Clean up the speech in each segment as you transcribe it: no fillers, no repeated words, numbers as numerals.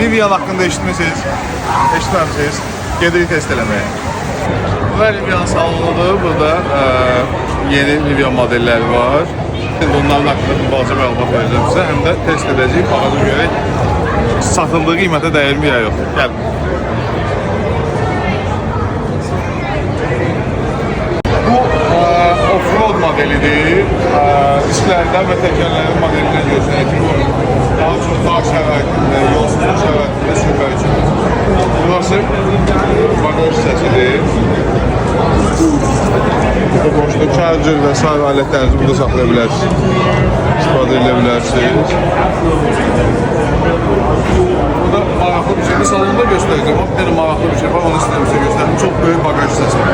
Rivian haqqında eşitmisiniz? Eşitməmisiniz? Gedirik test eləməyə. Bu Rivian salonudur. Burada yeni Rivian modelləri var. Şimdi onların haqqında bir balaca məlumat verəcəm sizə. Həm də test edəcəyik. Baxacaq görək satıldığı qiymətə dəyirmi ya yox. Gəl. Bu off-road modelidir. Disklərdən və təkərlərin modelindən göstərir ki, bu daha çox dağ şəraitində, yolsuzluq şəraitində sürmək üçün. Burası bagaj hissəsidir. Burada boşda charger və sair alətlərinizi burada saxlaya bilərsiniz. İstifadə edə bilərsiniz. Burada maraqlı bir şey. Bir salonda göstərəcəm. Amma bir dənə maraqlı bir şey var. Onu istəyirəm sizə göstərim. Çox böyük bagaj hissəsi var.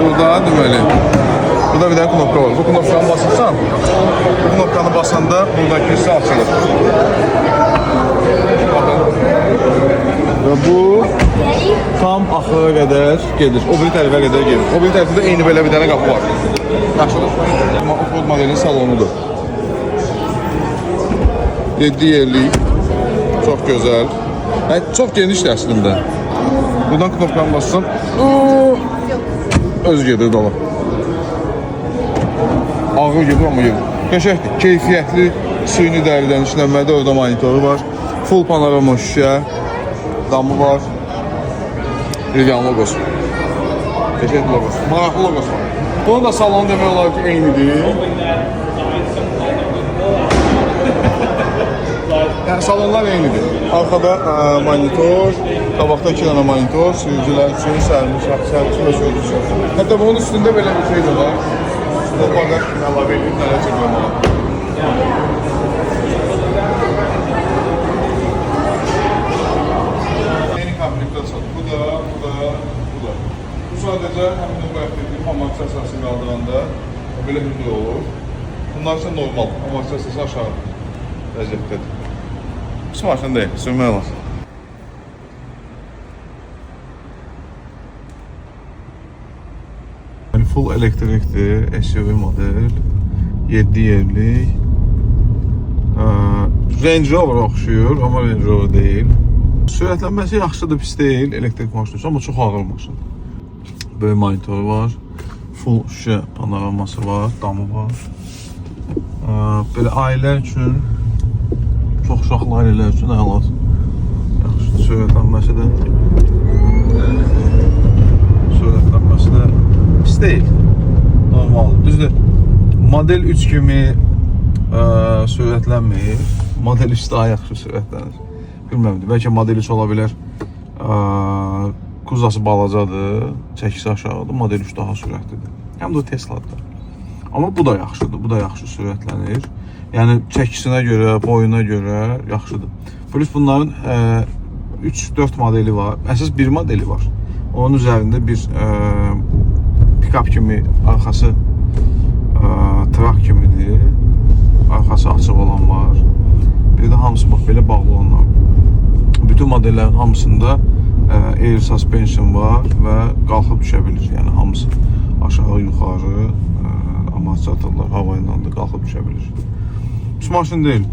Burada deməli, burada bir dənə knopka var. Bu knopkanı basırsan, bu knopkanı basanda buradakı hissə açılır. Baxın. Və bu tam axıra qədər gedir. O biri tərəfə qədər gedir. O biri tərəfdə də eyni belə bir dənə qapı var. Yaxşıdır. Offroad modelin salonudur. 7 yerlik. Çox gözəl. Yəni, çox genişdir əslində. Buradan knopkanı bassan, öz gedir dala. Ağır gedir, amma gedir. Qəşəngdir. Keyfiyyətli süni dəridən işlənməli. Orada monitoru var. Full panorama şüşə. Damı var. Rivian logosu. Qəşəng logosu. Maraqlı logosu var. Bunun da salonu demək olar ki, eynidir. Yəni salonlar eynidir. Arxada monitor, qabaqda iki dənə monitor, sürücülər üçün, sərmiş və sürücü üçün. Hətta bunun üstündə belə bir şey də var. Üstündə bagaj kimi əlavə edib nələrsə qoymağa. Eyni komplektasiya. Bu da, bu da, bu da. Bu sadəcə həmin o bayaq dediyim amortizasiyasını qaldıranda belə hündür olur. Bunlar isə normal. Amortizasiyası aşağı vəziyyətdədir. Pis maşın deyil, sürmək olar. Yəni full elektrikdir, SUV model, 7 yerlik. Range Rover oxşuyur, amma Range Rover deyil. Sürətlənməsi yaxşıdır, pis deyil elektrik maşını üçün, amma çox ağır maşındır. Böyük monitoru var, full şüşə panoraması var, damı var. Belə ailə üçün, çox uşaqlı ailələr üçün əladır. Yaxşı, sürətlənməsi də pis deyil. Normaldır. Düzdür. Model 3 kimi sürətlənmir. Model 3 daha yaxşı sürətlənir. Bilmirəm, bəlkə Model 3 ola bilər. Kuzası balacadır, çəkisi aşağıdır. Model 3 daha sürətlidir. Həm də o Tesla'dır. Amma bu da yaxşıdır, bu da yaxşı sürətlənir. Yəni çəkisinə görə, boyuna görə yaxşıdır. Plus bunların 3-4 modeli var. Əsas bir modeli var. Onun üzərində bir pick-up kimi arxası trak kimidir. Arxası açıq olan var. Bir də hamısı bax belə bağlı olanlar. Bütün modellərin hamısında air suspension var və qalxıb düşə bilir. Yəni hamısı aşağı yuxarı amortizatorlar hava ilə də qalxıb düşə bilir. Pis maşın deyil.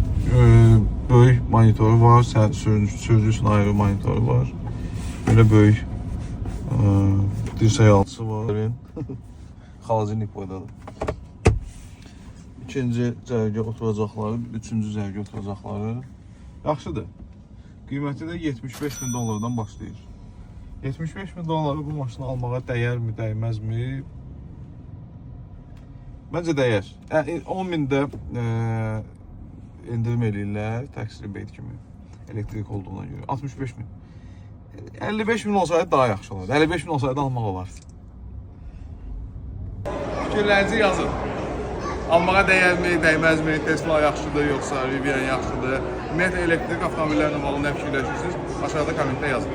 Böyük monitoru var, sürücü üçün ayrı monitoru var. Belə böyük dirsək altısı var. Xalacinik boydadır. İkinci cərgə oturacaqları, üçüncü cərgə oturacaqları yaxşıdır. Qiyməti də 75 min dollardan başlayır. 75 min dollara bu maşını almağa dəyərmi, dəyməzmi? Məncə dəyər. Yəni 10 min də endirim eləyirlər, tax rebate kimi elektrik olduğuna görə. 65 min. 55 min olsaydı daha yaxşı olardı. 55 min olsaydı almaq olardı. Fikirlərinizi yazın. Almağa dəyərmi, dəyməzmi, Tesla yaxşıdır, yoxsa Rivian yaxşıdır? Ümumiyyətlə elektrik avtomobillərlə bağlı nə fikirləşirsiniz? Aşağıda kommentdə yazın.